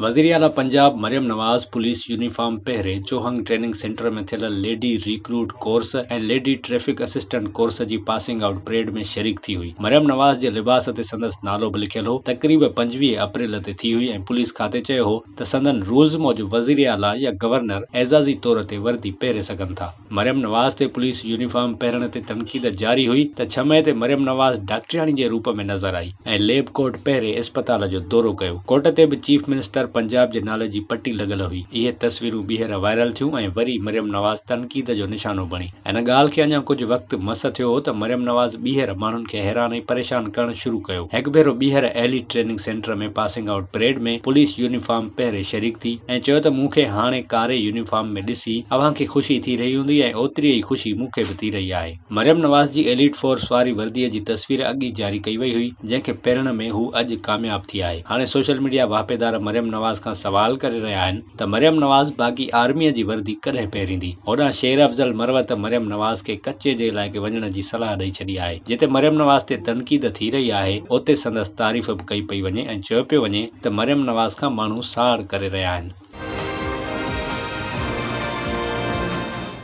وزيراعليٰ Punjab Maryam Nawaz police uniform پهري Chung training centre ۾ ٿيل lady recruit course ۽ lady traffic assistant course جي پاسنگ آئوٽ پريڊ ۾ شريڪ ٿي هئي. مريم نواز جي لباس تي سندس نالو به لکيل هو. تقريب 25 اپريل تي ٿي هئي ۽ پوليس کاتي چيو هو ته سندن رولز موجب وزيراعليٰ يا گورنر اعزازي طور تي وردي پهري سگهن ٿا. مريم نواز تي پوليس يونيفارم پهرڻ تي تنقيد جاري هئي ته 6 مئي تي مريم نواز ڊاڪٽرياڻي جي روپ ۾ نظر آئي ۽ ليب ڪوٽ پهري اسپتال جو دورو ڪيو. ڪوٽ تي به چيف منسٽر پنجاب جي نالي جي پٽي لڳل هئي. اهي تصويرون ٻيهر وائرل ٿيون ۽ وري مريم نواز تنقيد جو نشانو بڻي. ان ڳالهه کي اڃا ڪجهه وقت مس ٿيو هو ته مريم نواز ٻيهر ماڻهن کي حيران ۽ پريشان ڪرڻ شروع ڪيو. هڪ ڀيرو ٻيهر elite training centre ۾ passing out parade ۾ police uniform پهري شريڪ ٿي ۽ چيو ته مون کي هاڻي ڪاري يونيفارم ۾ ڏسي اوهان کي خوشي ٿي رهي هوندي ۽ اوتري ئي خوشي مون کي به ٿي رهي آهي. مريم نواز جي ايليٽ فورس واري ورديء جي تصوير اڳ ئي جاري ڪئي وئي هئي، جنهن کي پهرڻ ۾ هو اڄ ڪامياب ٿي آهي. هاڻي سوشل ميڊيا واهپيدار مريم نواز کان سوال ڪري رهيا آهن ته مريم نواز باقي آرميء جي وردي ڪڏهن پهريندي؟ هوڏانهن شير افضل مروت مريم نواز کي ڪچي جي علائقي وڃڻ جي صلاح ڏئي ڇڏي آهي. جتي مريم نواز تي تنقيد ٿي رهي آهي، اتي سندس تعريف به ڪئي پئي وڃي ۽ چيو پيو وڃي ته مريم نواز کان ماڻهو ساڙ ڪري رهيا آهن.